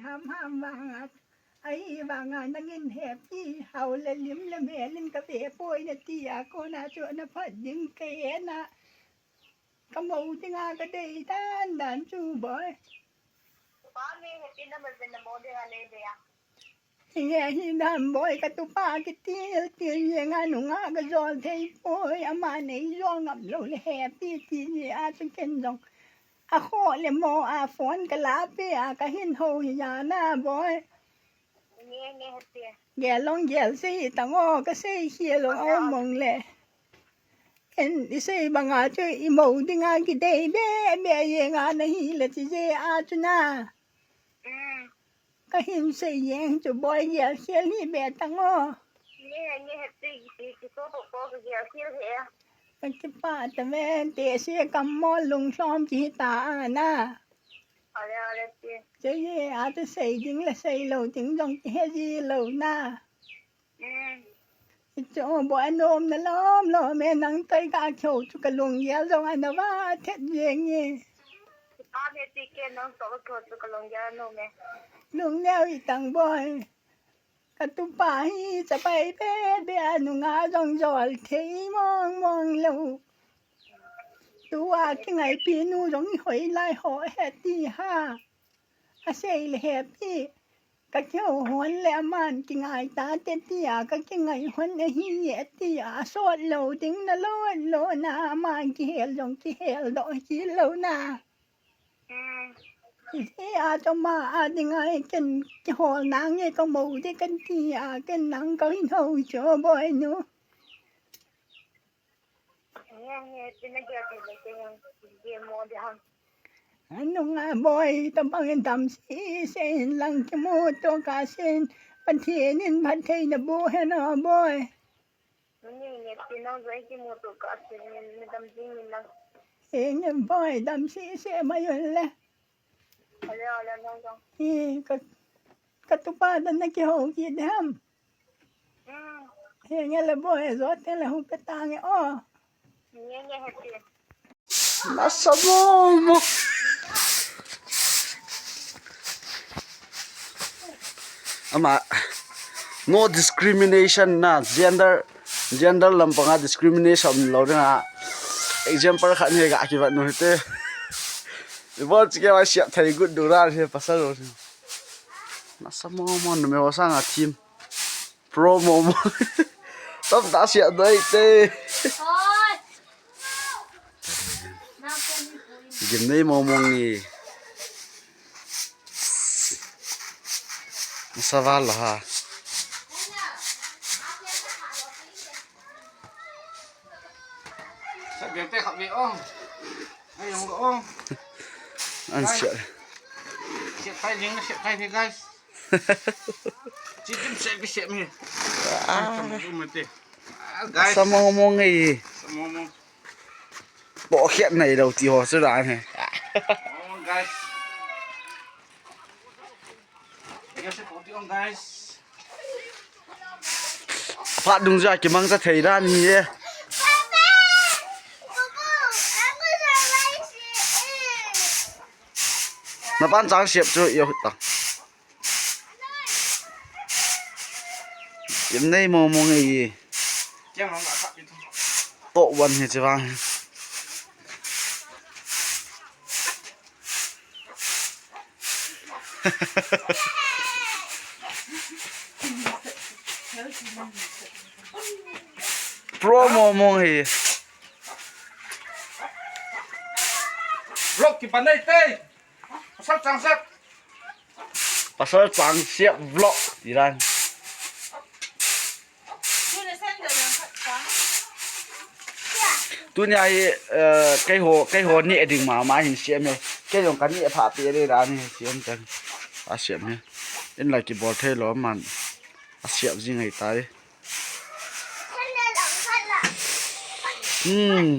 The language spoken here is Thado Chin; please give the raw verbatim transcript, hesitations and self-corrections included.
Ham ham vanga, ahi vanga nangin hepi, hao le lim le melin kave poi nati a, kona chu naphat ding kahe na. Kamou dinga kadei dan dan chu boi. Pa mi hepi na ma zen na mo dinga nei dei a. Hinge hi dan boi, katupa kitil til jenga nunga kajol thei poi, ama nei jol ngam lou le hepi ti jia chu ken jong. Akhoh le mo a phone kalape a kahin hou hi jana boi. Nge nge hepi. Gel long gel sei tang o, kasei khel o, aum mong le. Ken isei banga chu imou dinga kidei be be jenga nahi le ti jia chu na. Mm. Kahin sei jeng chu boi, gel khel hi be tang o. Nge nge hepi, ki ki ko ko ko gel khel he. Kakipah tave, tese kammo lunglhom kihita a na. Ale ale ti. Cheye a chu sei ding le sei lou ding jong kihe ji lou na. Mm. Hichu boi, anom na lom lom e, nang toh ga kihou chu kalunggel jong ana va thet jeng e. Pa mi ti ke nang toh ga kihou chu kalunggel anom e. Lungneo hitang boi. Katupa hi chapai be be a nunga jong jol thei mong mong lou. Tua kingaipi nu jong ihoi lai ho he ti ha. Asei le hepi. Kakihou hon le aman kingai tate ti a, kakingai hon ahi e ti a, asot lou ding na lo lo na, aman kihel jong kihel doh kilou na. Mm. Hi a choma a dinga ken kihol nange kamou ding kan ti a, ken nang kahin hou chu boi nu. Nge nge ti na gel ti le ke nge mo de ham. Anunga boi, tabang in dam sese in lang kimuto kasin, Pathen in phatthei naboh hen o boi. Nge nge ti nang joi kimuto kasin, ni dam jing in lang. Enge boi, dam sese mai un le. Ale ale nang jong. Hi ka, katupa dan nakihou kit ham. Mm. Henge le boi, jote le hung pe tange o. Nge nge hepi. Nasa mo mo. Ama, no discrimination na, gender, gender lampanga discrimination lou dinga. Example khat ni ga kivat nu hite. Ibol chike wa siap thei good du ra he pasal lo. Nasa mo mo, numei ho sanga thim. Pro momo. Tam ta siap doi te. Gimnei momo nge. Masa val ha. Sa biang te khat ve ong. Ai ong ong. An siap. Siap tai ling, siap tai ni guys. Chicken siap ke siap ni. Ah. Ai, kamu mate. Ah, guys. Sa momo nge. Sa momo. Bo khiat nai lo ti ho chu dan he. Oh, guys. Guys, poti ong guys. Phat dungjui a kimang ta thei dan hi e. Na pan chang siap chu i ta. Gimnei momo nge i. Top one hi chevang. Pro momo hi. Vlog kipan nei te. Pasal chang siap. Pasal chang siap vlog ti dan. Tunia hi, eh, keiho, keiho neh ding mama hin siam e. Kei jong kaneh pha pe le dan hi siam tan. A siam e. In la kibol thei lou man. A siap jing ngai tai. Hmm.